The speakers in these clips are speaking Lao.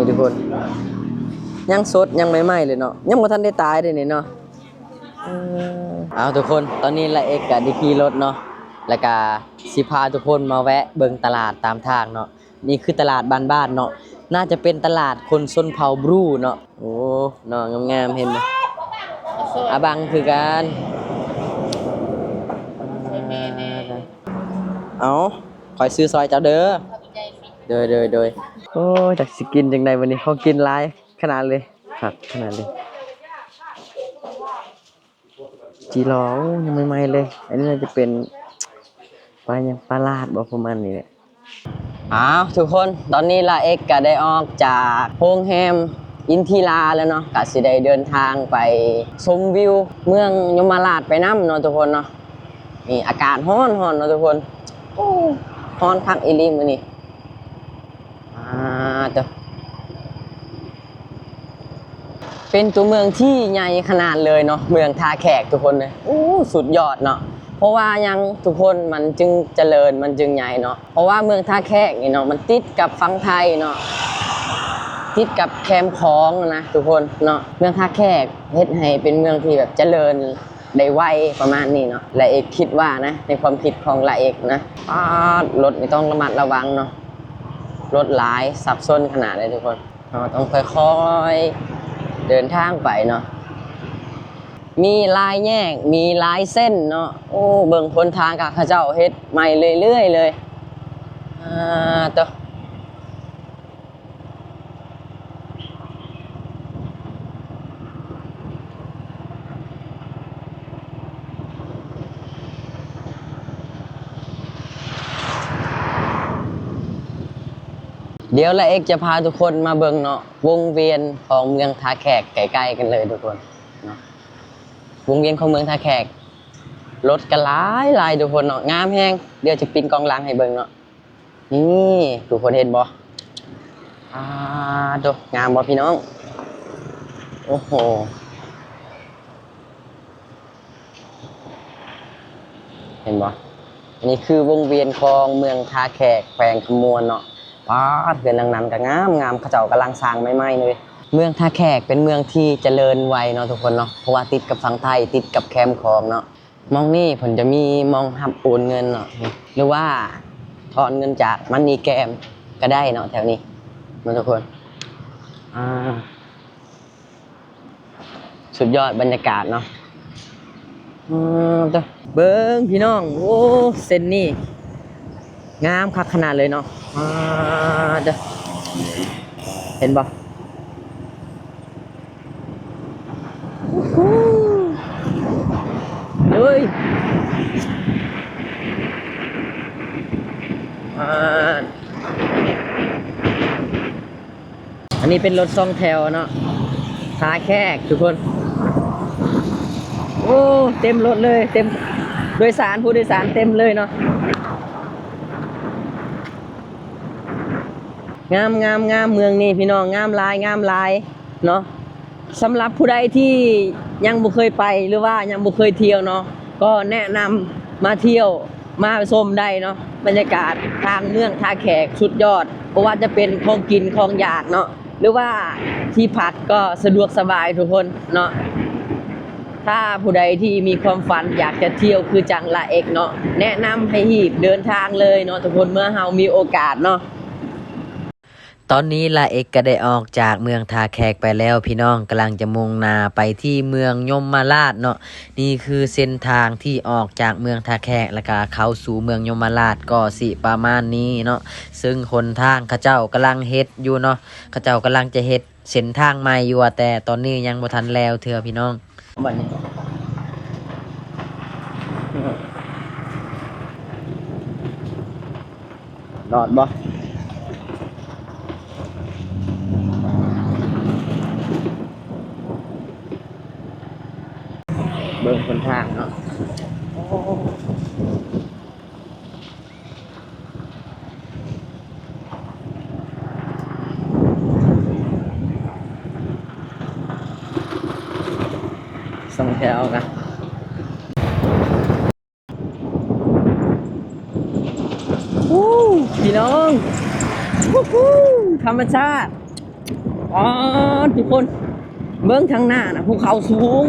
ທຸກຄົນ ຍັງສົດ ຍັງໃໝ່ໆເລີຍເນາະ ຍັງບໍ່ທັນໄດ້ຕາຍເດ້ນີ້ເນາະ. ເອີ ເອົາ ທຸກຄົນ ຕອນນີ້ລາເອັກກະໄດ້ຂີ່ລົດເນາະ ແລ້ວກະຊິພາທຸກຄົນມາແວະເບິ່ງຕະຫຼາດຕາມທາງເນາະ. ນີ້ຄືຕະຫຼາດບ້ານໆເນາະ ໜ້າຈະເປັນຕະຫຼາດຄົນຊົນເຜົ່າບຣູເນາະ. ໂອ້ ນ້ອງງາມໆ ເຫັນບໍ່? ອາບັງຄືກັນ. ເອົາ ຂ້ອຍຊື້ຊອຍເຈົ້າເດີ. ໂດຍໆໆ. ໂອ້ຍ ຈັກຊິກິນຈັ່ງໃດມື້ນີ້ ຂອງກິນຫຼາຍຂະໜາດເລີຍ ຄັກຂະໜາດເລີຍ. ຈີຫຼໍ ໂອ້ ຍັງໃໝ່ໆເລີຍ. ອັນນີ້ໜ້າຈະເປັນປາຫຍັງ ປາລາດບໍ ປະມານນີ້ແຫຼະ. ອ້າວ ທຸກຄົນ ຕອນນີ້ລາເອັກກະໄດ້ອອກຈາກໂຮງແຮມອິນທິລາແລ້ວເນາະ ກະຊິໄດ້ເດີນທາງໄປຊົມວິວເມືອງຍົມມະລາດໄປນຳເນາະ ທຸກຄົນເນາະ. ນີ້ອາກາດຮ້ອນໆເນາະ ທຸກຄົນ. ໂອ້ ຮ້ອນຄັກອີ່ຫຼີມື້ນີ້. ອ່າ ເຕີ ເປັນຕົວເມືອງທີ່ໃຫຍ່ຂະໜາດເລີຍເນາະ ເມືອງທ່າແຂກ ທຸກຄົນເອີຍ. ໂອ້ ສຸດຍອດເນາະ. ເພາະວ່າຫຍັງ ທຸກຄົນ ມັນຈຶ່ງຈະເລີນ ມັນຈຶ່ງໃຫຍ່ເນາະ ເພາະວ່າເມືອງທ່າແຂກນີ້ເນາະ ມັນຕິດກັບຝັ່ງໄທເນາະ ຕິດກັບແຄມຂອງນະ ທຸກຄົນເນາະ. ເມືອງທ່າແຂກເຮັດໃຫ້ເປັນເມືອງທີ່ແບບຈະເລີນ ໄດ້ໄວປະມານນີ້ເນາະ ລາເອັກຄິດວ່ານະ ໃນຄວາມຄິດຂອງລາເອັກນະ. ປາດ ລົດນີ້ຕ້ອງລະມັດລະວັງເນາະ ລົດຫຼາຍ ສັບສົນຂະໜາດເລີຍທຸກຄົນ. ເຮົາຕ້ອງຄ່ອຍໆເດີນທາງໄປເນາະ ມີຫຼາຍແຍກ ມີຫຼາຍເສັ້ນເນາະ. ໂອ້ ເບິ່ງຫົນທາງກະເຂົາເຈົ້າເຮັດໃໝ່ເລື້ອຍໆເລີຍ. ອ່າ ໂຕ ດຽວລາເອັກຈະພາທຸກຄົນມາເບິ່ງເນາະ ວົງວຽນຂອງເມືອງທ່າແຂກໃກ້ໆກັນເລີຍທຸກຄົນເນາະ. ວົງວຽນຂອງເມືອງທ່າແຂກ ລົດກະຫຼາຍໆທຸກຄົນເນາະ ງາມແຮງ. ດຽວຈະປິ່ນກ້ອງຫຼັງໃຫ້ເບິ່ງເນາະ. ນີ້ ທຸກຄົນເຫັນບໍ່? ອາ ໂຕ ງາມບໍ່ພີ່ນ້ອງ? ໂອ້ໂຫ ເຫັນບໍ່? ອັນນີ້ຄືວົງວຽນຂອງເມືອງທ່າແຂກ ແຂວງຄຳມ່ວນເນາະ. ປາດ ເຮືອນຫຼັງນັ້ນກະງາມໆ ເຂົາເຈົ້າກຳລັງສ້າງໃໝ່ໆເລີຍ. ເມືອງທ່າແຂກເປັນເມືອງທີ່ຈະເລີນໄວເນາະທຸກຄົນເນາະ ເພາະວ່າຕິດກັບຝັ່ງໄທ ຕິດກັບແຄມຂອງເນາະ. ໝ່ອງນີ້ເພິ່ນຈະມີໝ່ອງຮັບໂອນເງິນເນາະ ຫຼືວ່າຖອນເງິນຈາກມັນນີແກຣມກະໄດ້ເນາະ ແຖວນີ້ເນາະທຸກຄົນ. ອາ ສຸດຍອດບັນຍາກາດເນາະ. ອືມ ເບິ່ງພີ່ນ້ອງ ໂອ້ ເສັ້ນນີ້ງາມຄັກຂະໜາດເລີຍເນາະ. ອາ ເຫັນບໍ່? ໂອ້ໂຫ ເອີຍ ອາ ອັນນີ້ເປັນລົດສອງແຖວເນາະ ທ່າແຂກທຸກຄົນ. ໂອ້ ເຕັມລົດເລີຍ ເຕັມ ໂດຍສານ ຜູ້ໂດຍສານເຕັມເລີຍເນາະ. ງາມໆໆ ເມືອງນີ້ພີ່ນ້ອງ ງາມຫຼາຍ ງາມຫຼາຍເນາະ. ສຳລັບຜູ້ໃດທີ່ຍັງບໍ່ເຄີຍໄປ ຫຼືວ່າຍັງບໍ່ເຄີຍທ່ຽວເນາະ ກໍແນະນຳມາທ່ຽວ ມາຊົມໄດ້ເນາະ. ບັນຍາກາດທາງເມືອງທ່າແຂກສຸດຍອດ ບໍ່ວ່າຈະເປັນຂອງກິນຂອງຢາກເນາະ ຫຼືວ່າທີ່ພັກກໍສະດວກສະບາຍທຸກຄົນເນາະ. ຖ້າຜູ້ໃດທີ່ມີຄວາມຝັນຢາກຈະທ່ຽວຄືຈັ່ງລາເອັກເນາະ ແນະນຳໃຫ້ຮີບເດີນທາງເລີຍເນາະທຸກຄົນ ເມື່ອເຮົາມີໂອກາດເນາະ. ຕອນນີ້ລາເອັກກໍໄດ້ອອກຈາກເມືອງທ່າແຂກໄປແລ້ວ ພີ່ນ້ອງກຳລັງຈະມຸ່ງໜ້າໄປທີ່ເມືອງຍົມມະລາດເນາະ. ນີ້ຄືເສັ້ນທາງທີ່ອອກຈາກເມືອງທ່າແຂກ ແລ້ວກໍເຂົ້າສູ່ເມືອງຍົມມະລາດ ກໍຊິປະມານນີ້ເນາະ. ເຊິ່ງຫົນທາງເຂົາເຈົ້າກຳລັງເຮັດຢູ່ເນາະ ເຂົາເຈົ້າກຳລັງຈະເຮັດ ເສັ້ນທາງໃໝ່ຢູ່ ວ່າແຕ່ຕອນນີ້ຍັງບໍ່ທັນແລ້ວເທື່ອພີ່ນ້ອງ. ບັດນີ້ລອດບໍ່? ເບິ່ງຫົນທາງເນາະ. ສອງແຖວນະ. ອູ້ ພີ່ນ້ອງ ອູ້ ທຳມະຊາດ. ປາດ ທຸກຄົນ ເບິ່ງທາງໜ້ານະ ພູເຂົາສູງ.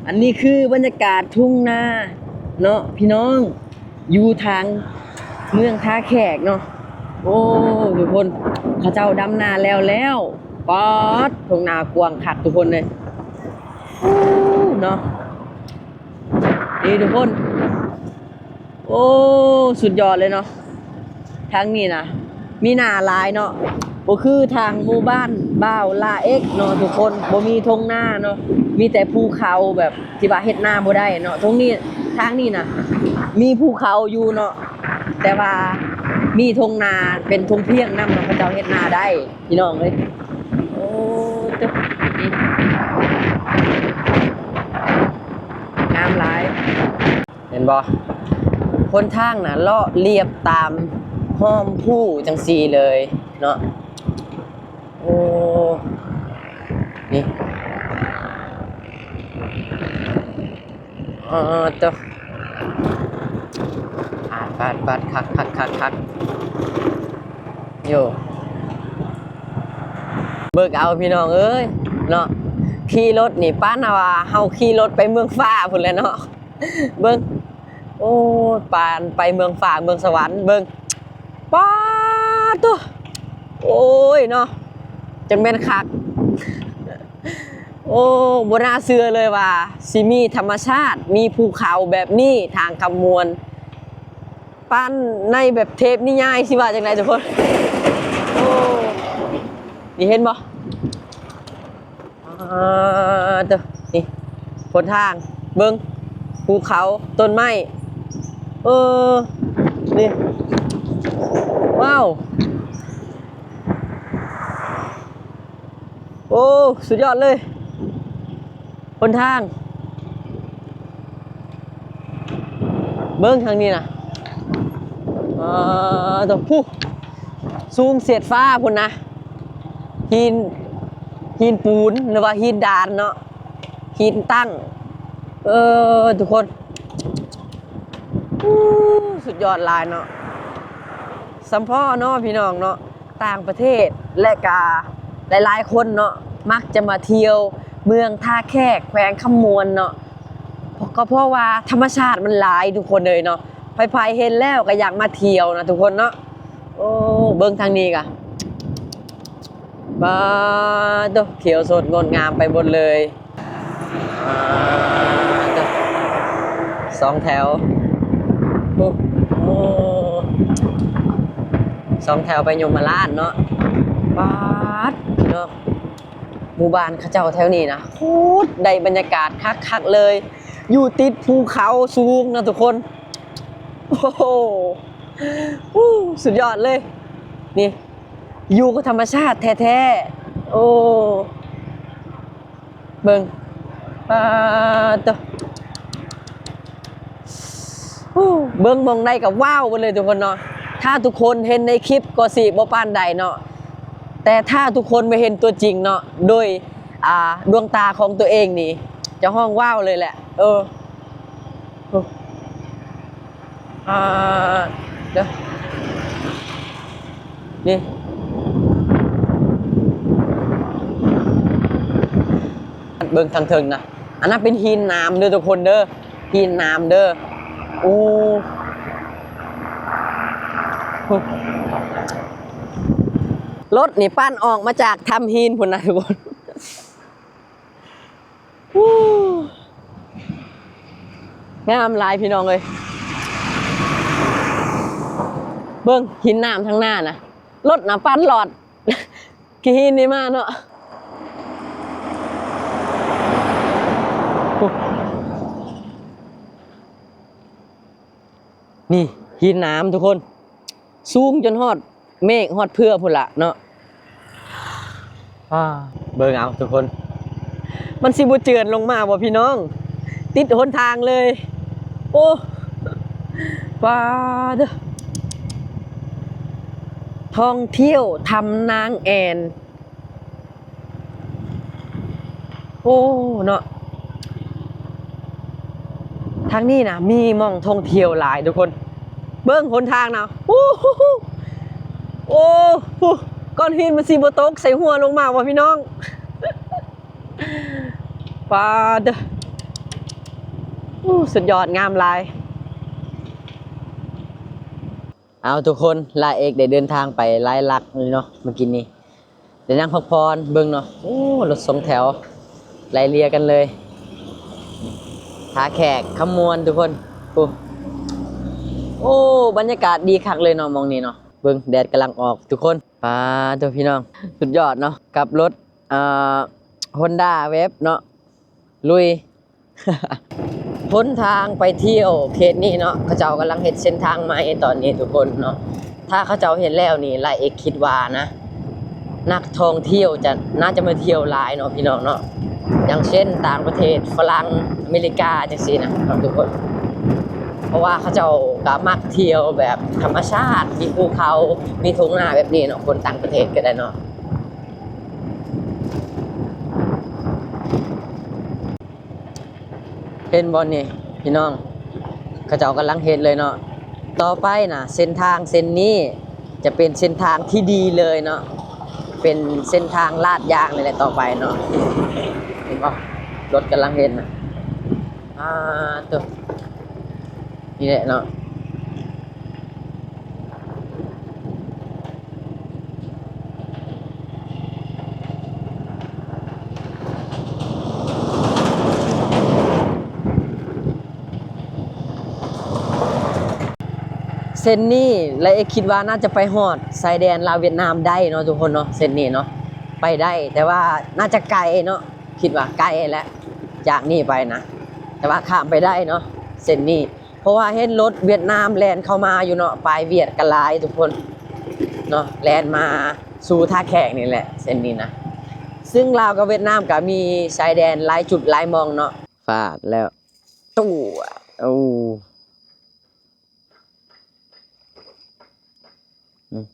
ອັນນີ້ຄືບັນຍາກາດທົ່ງນາເນາະພີ່ນ້ອງ ຢູ່ທາງເມືອງທ່າແຂກເນາະ. ໂອ້ ທຸກຄົນ ເຂົາເຈົ້າດຳນາແລ້ວແລ້ວ. ປາດ ທົ່ງນາກວ້າງຄັກທຸກຄົນເອີຍ ເນາະ. ນີ້ທຸກຄົນ ໂອ້ ສຸດຍອດເລີຍເນາະ. ທາງນີ້ນະມີນາຫຼາຍເນາະ ບໍ່ຄືທາງໝູ່ບ້ານບ່າວລາເອັກເນາະທຸກຄົນ ບໍ່ມີທົ່ງນາເນາະ ມີແຕ່ພູເຂົາແບບທີ່ວ່າເຮັດນາບໍ່ໄດ້ເນາະ. ທົ່ງນີ້ ທາງນີ້ນະມີພູເຂົາຢູ່ເນາະ ແຕ່ວ່າມີທົ່ງນາເປັນທົ່ງພຽງນຳເນາະ ເຂົາເຈົ້າເຮັດນາໄດ້ ພີ່ນ້ອງເອີຍ. ໂອ້ ງາມຫຼາຍ ເຫັນບໍ່? ຫົນທາງນະເລາະລຽບຕາມຮ່ອມພູຈັ່ງຊີ້ເລີຍເນາະ. ໂອ້ ນີ້ ອໍ ໂຕ ປາດ ປາດ ຄັກ ຄັກ ຄັກ ຄັກ ໂຢ ເບິ່ງເອົາພີ່ນ້ອງເອີຍເນາະ. ຂີ່ລົດນີ້ປານວ່າເຮົາຂີ່ລົດໄປເມືອງຟ້າພຸ້ນແຫຼະເນາະ. ເບິ່ງ ໂອ້ຍ ປານໄປເມືອງຟ້າເມືອງສະຫວັນ ເບິ່ງ ປາດໂທ້ ໂອ້ຍເນາະ ຈັ່ງແມ່ນຄັກ. ໂອ້ ບໍ່ໜ້າເຊື່ອເລີຍວ່າຊິມີທຳມະຊາດ ມີພູເຂົາແບບນີ້ ທາງຄຳມ່ວນ ປານໃນແບບເທບນິຍາຍ ຊິວ່າຈັ່ງໃດທຸກຄົນ. ໂອ້ ນີ້ເຫັນບໍ່? ອ່າ ເດີ ນີ້ຫົນທາງ ເບິ່ງ ພູເຂົາ ຕົ້ນໄມ້ ເອີ ນີ້ ວ້າວ ໂອ້ ສຸດຍອດເລີຍ ຫົນທາງ. ເບິ່ງທາງນີ້ນະ ອ່າ ໂທ້ ພູສູງສຽດຟ້າພຸ້ນນະ ຫີນ ຫີນປູນ ຫຼືວ່າຫີນດານເນາະ ຫີນຕັ້ງ ເອີ ທຸກຄົນ ອູ້ ສຸດຍອດຫຼາຍເນາະ. ສຳເພາະເນາະ ພີ່ນ້ອງເນາະ ຕ່າງປະເທດ ແລະກະຫຼາຍໆຄົນເນາະ ມັກຈະມາທ່ຽວເມືອງທ່າແຂກ ແຂວງຄຳມ່ວນເນາະ ກໍເພາະວ່າທຳມະຊາດມັນຫຼາຍທຸກຄົນເອີຍເນາະ ໃຜໆເຫັນແລ້ວກໍຢາກມາທ່ຽວນະທຸກຄົນເນາະ. ໂອ້ ເບິ່ງທາງນີ້ກະ ປາດໂທ້ ຂຽວສົດງົດງາມໄປໝົດເລີຍ ອ່າ ສອງແຖວ ໂອ້ ສອງແຖວໄປຍົມມະລາດເນາະ. ປາດເນາະ ໝູ່ບ້ານເຂົາເຈົ້າແຖວນີ້ນະ ໂຄດໄດ້ບັນຍາກາດຄັກໆເລີຍ ຢູ່ຕິດພູເຂົາສູງນະທຸກຄົນ. ໂອ້ໂຫ ອູ້ ສຸດຍອດເລີຍ ນີ້ ຢູ່ກັບທຳມະຊາດແທ້ໆ. ໂອ້ ເບິ່ງ ປາດໂທ້ ເບິ່ງໝ່ອງໃດກໍວ້າວເບິດເລີຍທຸກຄົນເນາະ. ຖ້າທຸກຄົນເຫັນໃນຄລິບກໍຊິບໍ່ປານໃດເນາະ ແຕ່ຖ້າທຸກຄົນມາເຫັນຕົວຈິງເນາະ ໂດຍ ອ່າ ດວງຕາຂອງຕົວເອງນີ້ ຈະຮ້ອງວ້າວເລີຍແຫຼະ. ເອີ ອ່າ ເດີ ນີ້ ເບິ່ງທາງເທິງນະ ອັນນັ້ນເປັນຫີນໜາມເດີທຸກຄົນເດີ ຫີນໜາມເດີ. ໂອ້ ລົດນີ້ປັ່ນອອກມາຈາກຖ້ຳຫີນພຸ້ນນະທຸກຄົນ. ອູ້ ງາມຫຼາຍພີ່ນ້ອງເອີຍ ເບິ່ງຫີນໜາມທາງໜ້ານະ ລົດນະປັ່ນລອດຂີ້ຫີນນີ້ມາເນາະ. ນີ້ຫີນໜາມທຸກຄົນ ສູງຈົນຮອດເມກຮອດເຜືອພຸ້ນລະເນາະ. ອ່າ ເບິ່ງເອົາທຸກຄົນ ມັນຊິບໍ່ເຈື່ອນລົງມາບໍ່ພີ່ນ້ອງ? ຕິດຫົນທາງເລີຍ. ໂອ້ ປາດເດີ ທ່ອງທ່ຽວຖ້ຳນາງແອ່ນ. ໂອ້ ເນາະ ທາງນີ້ນະມີໝ່ອງທ່ອງທ່ຽວຫຼາຍທຸກຄົນ. ເບິ່ງຫົນທາງນະ ໂອ້ໂຫ ໂອ້ໂຫ ກ້ອນຫີນມັນຊິບໍ່ຕົກໃສ່ຫົວລົງມາບໍ່ພີ່ນ້ອງ? ປາດເດີ ໂອ້ ສຸດຍອດ ງາມຫຼາຍ. ເອົາ ທຸກຄົນ ລາເອກໄດ້ເດີນທາງໄປຫຼາຍຫຼັກເລີຍເນາະ ເມື່ອກີ້ນີ້ ໄດ້ນັ່ງພັກຜ່ອນເບິ່ງເນາະ. ໂອ້ ລົດສອງແຖວໄລ່ເລຍກັນເລີຍ ທ່າແຂກ ຄຳມ່ວນ ທຸກຄົນ. ໂອ້ ໂອ້ ບັນຍາກາດດີຄັກເລີຍເນາະ ໝ່ອງນີ້ເນາະ. ເບິ່ງ ແດດກຳລັງອອກທຸກຄົນ. ປາດໂທ້ ພີ່ນ້ອງ ສຸດຍອດເນາະ ກັບລົດ ອ່າ Honda Wave ເນາະ ລຸຍ. ຫົນທາງໄປທ່ຽວເຂດນີ້ເນາະ ເຂົາເຈົ້າກຳລັງເຮັດເສັ້ນທາງໃໝ່ຕອນນີ້ທຸກຄົນເນາະ. ຖ້າເຂົາເຈົ້າເຮັດແລ້ວນີ້ ລາເອກຄິດວ່ານະ ນັກທ່ອງທ່ຽວຈະ ໜ້າຈະມາທ່ຽວຫຼາຍເນາະ ພີ່ນ້ອງເນາະ. ຢ່າງເຊັ່ນ ຕ່າງປະເທດ ຝຣັ່ງ ອາເມລິກາ ຈັ່ງຊີ້ນະເນາະທຸກຄົນ ເພາະວ່າເຂົາເຈົ້າກໍມັກທ່ຽວແບບທຳມະຊາດ ມີພູເຂົາ ມີທົ່ງນາແບບນີ້ເນາະ ຄົນຕ່າງປະເທດກໍໄດ້ເນາະ. ເຫັນບໍ່ນີ້ພີ່ນ້ອງ ເຂົາເຈົ້າກຳລັງເຮັດເລີຍເນາະ. ຕໍ່ໄປນະ ເສັ້ນທາງເສັ້ນນີ້ຈະເປັນເສັ້ນທາງທີ່ດີເລີຍເນາະ ເປັນເສັ້ນທາງລາດຢາງນີ້ແຫຼະຕໍ່ໄປເນາະ. ເຫັນບໍ່ ລົດກຳລັງເຮັດນະ. ອ່າ ໂຕ ນີ້ແຫຼະເນາະ. ເສັ້ນນີ້ລາເອກຄິດວ່າໜ້າຈະໄປຮອດຊາຍແດນລາວຫວຽດນາມໄດ້ເນາະທຸກຄົນເນາະ ເສັ້ນນີ້ເນາະ ໄປໄດ້ ແຕ່ວ່າໜ້າຈະໄກເນາະ ຄິດວ່າໄກແຫຼະ ຈາກນີ້ໄປນະ ແຕ່ວ່າຂ້າມໄປໄດ້ເນາະ ເສັ້ນນີ້. ເພາະວ່າເຫັນລົດຫວຽດນາມແລ່ນເຂົ້າມາຢູ່ເນາະ ປ້າຍຫວຽດກໍຫຼາຍທຸກຄົນເນາະ ແລ່ນມາສູ່ທ່າແຂກນີ້ແຫຼະ ເສັ້ນນີ້ນະ. ຊຶ່ງລາວກັບຫວຽດນາມກໍມີຊາຍແດນຫຼາຍຈຸດຫຼາຍໝ່ອງເນາະ. ຟາດແລ້ວ ຕູ້ ໂອ້ ອືມ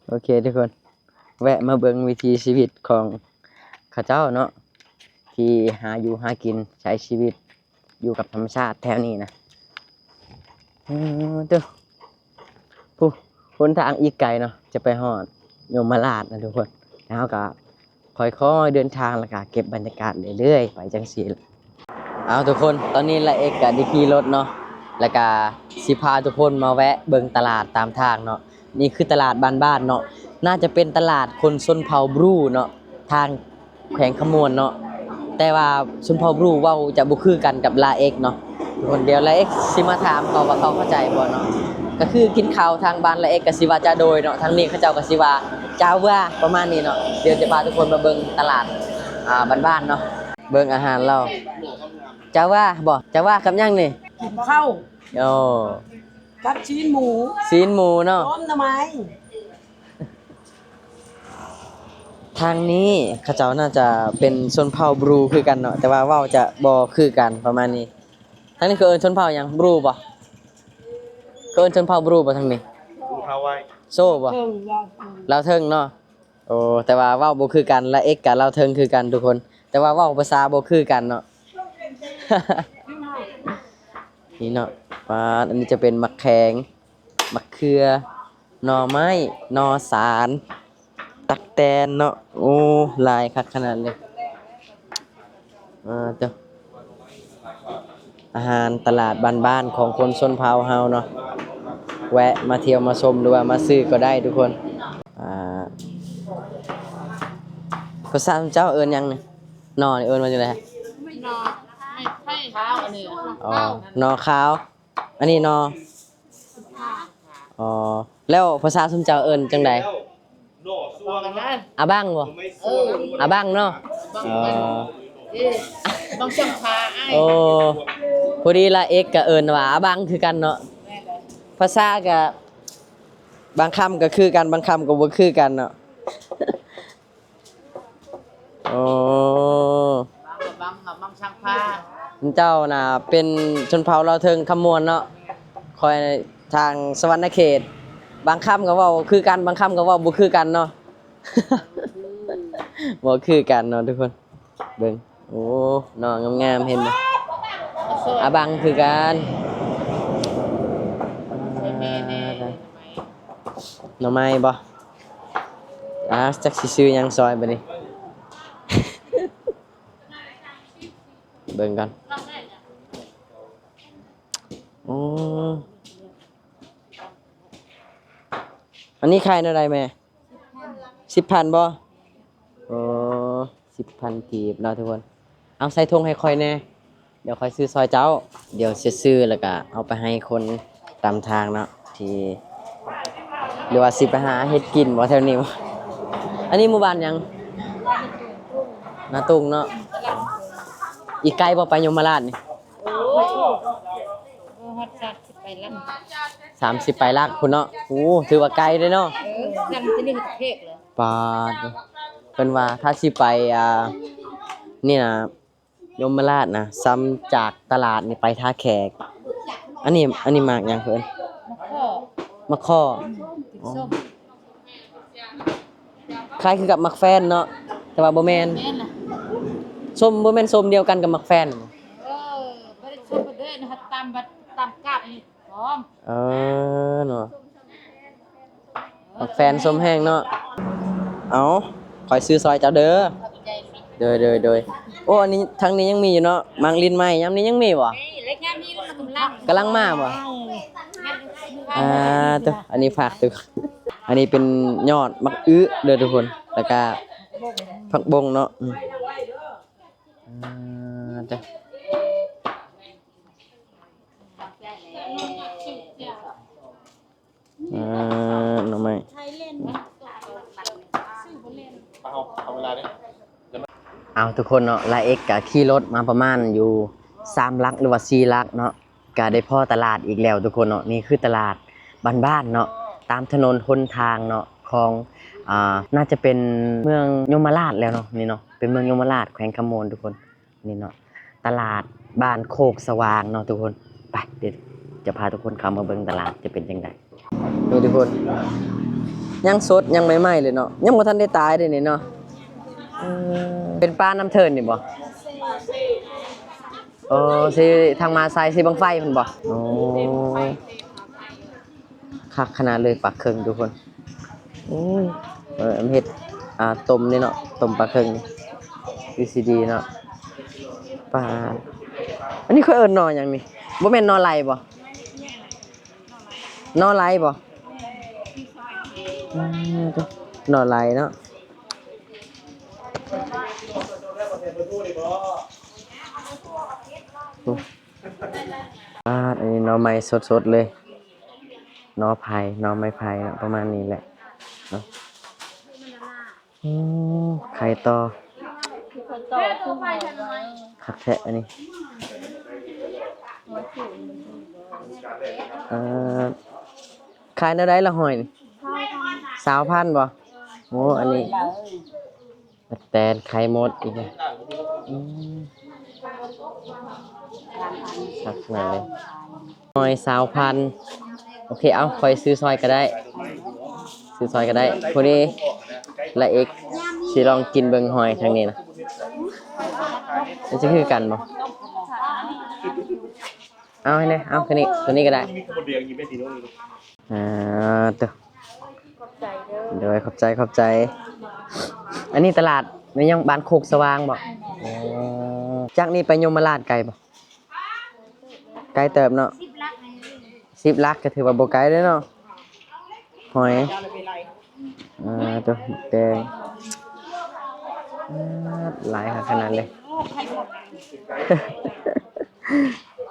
ໂອເຄທຸກຄົນ ແວະມາເບິ່ງວິຖີຊີວິດຂອງເຂົາເຈົ້າເນາະ ທີ່ຫາຢູ່ຫາກິນ ໃຊ້ຊີວິດຢູ່ກັບທຳມະຊາດແຖວນີ້ນະ. ເອີ ເດີ ພຸ້ນ ຫົນທາງອີກໄກເນາະ ຈະໄປຮອດຍົມມະລາດນະທຸກຄົນ. ແລ້ວເຮົາກໍຄ່ອຍໆເດີນທາງ ແລ້ວກໍເກັບບັນຍາກາດເລື້ອຍໆໄປຈັ່ງຊີ້. ເອົາ ທຸກຄົນ ຕອນນີ້ລາເອກກໍໄດ້ຂີ່ລົດເນາະ ແລ້ວກໍຊິພາທຸກຄົນມາແວະເບິ່ງຕະຫຼາດຕາມທາງເນາະ. ນີ້ຄືຕະຫຼາດບ້ານໆເນາະ ໜ້າຈະເປັນຕະຫຼາດຄົນຊົນເຜົ່າບຣູເນາະ ທາງ ແຂວງຄຳມ່ວນເນາະ ແຕ່ວ່າຊົນເຜົ່າບຣູເວົ້າຈະບໍ່ຄືກັນກັບລາເອກເນາະ. ດຽວລາເອກຊິມາຖາມເຂົາວ່າເຂົາເຂົ້າໃຈບໍ່ເນາະ. ກໍຄືກິນເຂົ້າທາງບ້ານລາເອກກໍຊິວ່າຈາໂດຍເນາະ ທາງນີ້ເຂົາເຈົ້າກໍຊິວ່າຈາເວືອ ປະມານນີ້ເນາະ. ດຽວຈະພາທຸກຄົນມາເບິ່ງຕະຫຼາດ ອ່າ ບ້ານໆເນາະ ເບິ່ງອາຫານລາວ. ຈາວາບໍ່? ຈາວາກັບຫຍັງນີ້? ກິນເຂົ້າ ໂອ້ ກັບຊີ້ນໝູ ຊີ້ນໝູເນາະ ຫອມໜໍ່ໄມ້. ທາງນີ້ເຂົາເຈົ້າໜ້າຈະເປັນຊົນເຜົ່າບຣູຄືກັນເນາະ ແຕ່ວ່າເວົ້າຈະບໍ່ຄືກັນປະມານນີ້. ທາງນີ້ເຂົາເອີ້ນຊົນເຜົ່າຫຍັງ? ບຣູບໍ່? ເຂົາເອີ້ນຊົນເຜົ່າບຣູບໍ່ທາງນີ້? ໂຊບໍ່? ລາວເທິງເນາະ. ໂອ້ ແຕ່ວ່າເວົ້າບໍ່ຄືກັນ ລາເອກກັບລາວເທິງຄືກັນທຸກຄົນ ແຕ່ວ່າເວົ້າພາສາບໍ່ຄືກັນເນາະ. ນີ້ເນາະ ປາດ ອັນນີ້ຈະເປັນໝາກແຂງ ໝາກເຂືອ ໜໍ່ໄມ້ ໜໍ່ສານ ຕັກແຕນເນາະ. ໂອ້ ຫຼາຍຄັກຂະໜາດເລີຍ. ອ່າ ເຈົ້າ ອາຫານຕະຫຼາດບ້ານໆຂອງຄົນຊົນເຜົ່າເຮົາເນາະ ແວະມາທ່ຽວມາຊົມ ຫຼືວ່າມາຊື້ກໍໄດ້ທຸກຄົນ. ອ່າ ພາສາເຈົ້າເອີ້ນຫຍັງນີ້? ໜໍ່ນີ້ເອີ້ນວ່າຈັ່ງໃດ? ໜໍ່ໄມ້ໄຜ່ຂາວ ອັນນີ້ ອໍ ໜໍ່ຂາວ. ອັນນີ້ເນາະ. ອໍ ແລ້ວພາສາຊຸມເຈົ້າເອີ້ນຈັ່ງໃດ? ອາບັງບໍ່? ເອີ ອາບັງເນາະ. ອໍ ບັງຈຳພາອ້າຍ. ໂອ້ ພໍດີລາເອກກະເອີ້ນວ່າອາບັງຄືກັນເນາະ. ພາສາກະບາງຄຳກະຄືກັນ ບາງຄຳກະບໍ່ຄືກັນເນາະ. ໂອ້ ບັງ ບັງ ບັງຊ່າງພາ. ເຈົ້ານະເປັນຊົນເຜົ່າລາວເທິງຄຳມ່ວນເນາະ ຂ້ອຍທາງສະຫວັນນະເຂດ. ບາງຄຳກໍເວົ້າຄືກັນ ບາງຄຳກໍເວົ້າບໍ່ຄືກັນເນາະ. ບໍ່ຄືກັນເນາະທຸກຄົນ. ເບິ່ງ ໂອ້ ໜໍ່ງາມໆ ເຫັນບໍ່? ອາບັງຄືກັນ. ໜໍ່ໄມ້ບໍ່? ອ່າ ຈັກຊິຊື້ຫຍັງຊອຍບັດນີ້ ເບິ່ງກ່ອນ. ອືມ ອັນນີ້ຂາຍແນວໃດແມ່? ສິບພັນບໍ່? ໂອ້ ສິບພັນກີບເນາະທຸກຄົນ. ເອົາໃສ່ຖົງໃຫ້ຂ້ອຍແດ່ ດຽວຂ້ອຍຊື້ຊ່ອຍເຈົ້າ. ດຽວຊິຊື້ແລ້ວກະເອົາໄປໃຫ້ຄົນຕາມທາງເນາະ ທີ່ ຫຼືວ່າຊິໄປຫາເຮັດກິນບໍ່ແຖວນີ້ບໍ່? ອັນນີ້ໝູ່ບ້ານຫຍັງ? ນາຕຸງເນາະ. ອີກໄກບໍ່ໄປຍົມມະລາດນີ້? ໂອ້ ບໍ່ຮອດສາມສິບປາຍຫຼັກ ສາມສິບປາຍຫຼັກພຸ້ນເນາະ. ໂອ້ ຖືວ່າໄກເດ້ເນາະ. ເອີ ສາມສິບນີ້ເຮັດເພກເລີຍ. ປາດ ເພິ່ນວ່າຖ້າຊິໄປ ອ່າ ນີ້ນະ ຍົມມະລາດນະ ສ່ຳຈາກຕະຫຼາດນີ້ໄປທ່າແຂກ. ອັນນີ້ ອັນນີ້ໝາກຫຍັງເພິ່ນ? ໝາກຂໍ້. ໝາກຂໍ້. ອືມ ອໍ ຄ້າຍຄືກັບໝາກແຟນເນາະ ແຕ່ວ່າບໍ່ແມ່ນ. ແມ່ນລະ. ສົ້ມ ບໍ່ແມ່ນສົ້ມດຽວກັນກັບໝາກແຟນ? ເອີ ບໍ່ໄດ້ສົ້ມເດ້ນະ ຕຳ ຕຳກາບນີ້. ເອີເນາະ ໝາກແຟນສົ້ມແຫ້ງເນາະ. ເອົາ ຂ້ອຍຊື້ຊ່ອຍເຈົ້າເດີ. ຂອບໃຈ. ໂດຍ ໂດຍ ໂດຍ. ໂອ້ ອັນນີ້ ທາງນີ້ຍັງມີຢູ່ເນາະ ໝາກລິ້ນໄມ້. ຍາມນີ້ຍັງມີບໍ່? ນີ້ ກຳລັງ ກຳລັງມາບໍ່? ອ່າ ໂຕ ອັນນີ້ຜັກ ອັນນີ້ເປັນຍອດໝາກອຶເດີທຸກຄົນ ແລ້ວກະຜັກບົ້ງເນາະ. ອືມ ອ່າ ໂຕ ອ່າ ໜໍ່ໄມ້. ເອົາ ທຸກຄົນເນາະ ລາເອັກກະຂີ່ລົດມາປະມານຢູ່ສາມຫຼັກ ຫຼືວ່າສີ່ຫຼັກເນາະ ກະໄດ້ພໍ້ຕະຫຼາດອີກແລ້ວທຸກຄົນເນາະ. ນີ້ຄືຕະຫຼາດບ້ານໆເນາະ ຕາມຖະໜົນຫົນທາງເນາະ ຂອງ ອ່າ ໜ້າຈະເປັນເມືອງຍົມມະລາດແລ້ວເນາະ. ນີ້ເນາະ ເປັນເມືອງຍົມມະລາດ ແຂວງຄຳມ່ວນທຸກຄົນ. ນີ້ເນາະ ຕະຫຼາດບ້ານໂຄກສະຫວ່າງເນາະທຸກຄົນ. ໄປ ດຽວຈະພາທຸກຄົນເຂົ້າມາເບິ່ງຕະຫຼາດຈະເປັນຈັ່ງໃດ. ນີ້ທຸກຄົນ ຍັງສົດ ຍັງໃໝ່ໆເລີຍເນາະ ຍັງບໍ່ທັນໄດ້ຕາຍເດ້ນີ້ເນາະ. ເອີ ເປັນປານ້ຳເທີນນີ້ບໍ່? ໂອ້ ຊິທາງມາໄຊ ຊິບັ້ງໄຟພຸ້ນບໍ່? ໂອ້ ຄັກຂະໜາດເລີຍ ປາເຄິງທຸກຄົນ. ໂອ້ຍ ເອີ ເຮັດ ອ່າ ຕົ້ມນີ້ເນາະ ຕົ້ມປາເຄິງນີ້ ຄືຊິດີເນາະ. ປາ ອັນນີ້ເຂົາເອີ້ນໜໍ່ຫຍັງນີ້? ບໍ່ແມ່ນໜໍ່ໄຫຼບໍ່? ໜໍ່ໄຫຼບໍ່? ອືມ ໜໍ່ໄຫຼເນາະ. ໂອ້ ປາດ ອັນນີ້ໜໍ່ໄມ້ສົດໆເລີຍ ໜໍ່ໄຜ່ ໜໍ່ໄມ້ໄຜ່ເນາະ ປະມານນີ້ແຫຼະເນາະ. ໂອ້ ໄຂ່ຕໍ່ ຄັກແທ້ອັນນີ້. ເອີ ຂາຍແນວໃດລະຫອຍນີ້? ຊາວພັນບໍ່? ໂອ້ ອັນນີ້ ແຕນໄຂ່ມົດອີກແລ້ວ. ອືມ ຄັກຂະໜາດເລີຍ ໜໍ່ໄມ້ຊາວພັນ. ໂອເຄ ເອົາ ຂ້ອຍຊື້ຊ່ອຍກະໄດ້ ຊື້ຊ່ອຍກະໄດ້. ພໍດີລາເອັກຊິລອງກິນເບິ່ງຫອຍທາງນີ້ນະ ມັນຊິຄືກັນບໍ່? ເອົາໃຫ້ແດ່ ເອົາ ໂຕນີ້ ໂຕນີ້ກະໄດ້. ອ່າ ໂຕ ຂອບໃຈເດີ ໂດຍ ຂອບໃຈ ຂອບໃຈ. ອັນນີ້ຕະຫຼາດແມ່ນຫຍັງ? ບ້ານໂຄກສະຫວ່າງບໍ່? ອໍ ຈາກນີ້ໄປຍົມມະລາດໄກບໍ່? ໄກເຕີບເນາະ ສິບຫຼັກ ກະຖືວ່າບໍ່ໄກເດ້ເນາະ. ຫອຍ ອ່າ ໂຕ ແດງ ອ່າ ຫຼາຍຄັກຂະໜາດເລີຍ.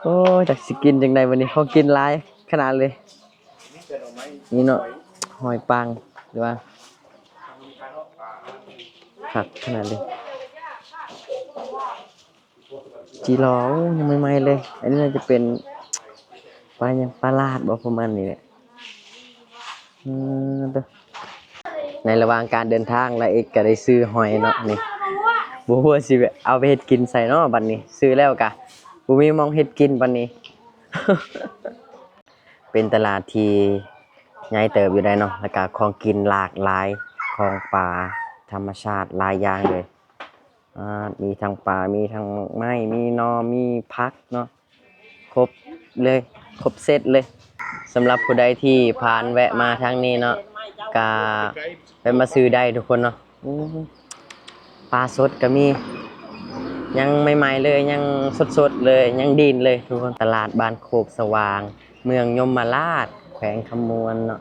ໂອ້ຍ ຈັກຊິກິນຈັ່ງໃດບັດນີ້ ຂອງກິນຫຼາຍຂະໜາດເລີຍ. ນີ້ເນາະ ຫອຍປາງ ຫຼືວ່າ ຄັກຂະໜາດເລີຍ. ຈີລໍ ໂອ້ ຍັງໃໝ່ໆເລີຍ. ອັນນີ້ໜ້າຈະເປັນປາຫຍັງ ປາລາດບໍ່ ປະມານນີ້ແຫຼະ. ອືມ ໃນລະຫວ່າງການເດີນທາງ ລາເອັກກະໄດ້ຊື້ຫອຍເນາະ ນີ້ ບໍ່ຮູ້ວ່າຊິເອົາໄປເຮັດກິນໃສເນາະບັດນີ້ ຊື້ແລ້ວກະບໍ່ມີໝ່ອງເຮັດກິນບັດນີ້. ເປັນຕະຫຼາດທີ່ໃຫຍ່ເຕີບຢູ່ໃດ໋ເນາະ ແລ້ວກະຂອງກິນຫຼາກຫຼາຍ ຂອງປາທຳມະຊາດຫຼາຍຢ່າງເລີຍ. ອ່າ ມີທັງປາ ມີທັງໝາກໄມ້ ມີໜໍ່ ມີຜັກເນາະ ຄົບເລີຍ ຄົບເຊັດເລີຍ. ສຳລັບຜູ້ໃດທີ່ຜ່ານແວະມາທາງນີ້ເນາະ ກະແວະມາຊື້ໄດ້ທຸກຄົນເນາະ. ໂອ້ ປາສົດກໍມີ ຍັງໃໝ່ໆເລີຍ ຍັງສົດໆເລີຍ ຍັງດີນເລີຍທຸກຄົນ. ຕະຫຼາດບ້ານໂຄກສະຫວ່າງ ເມືອງຍົມມະລາດ ແຂວງຄຳມ່ວນເນາະ.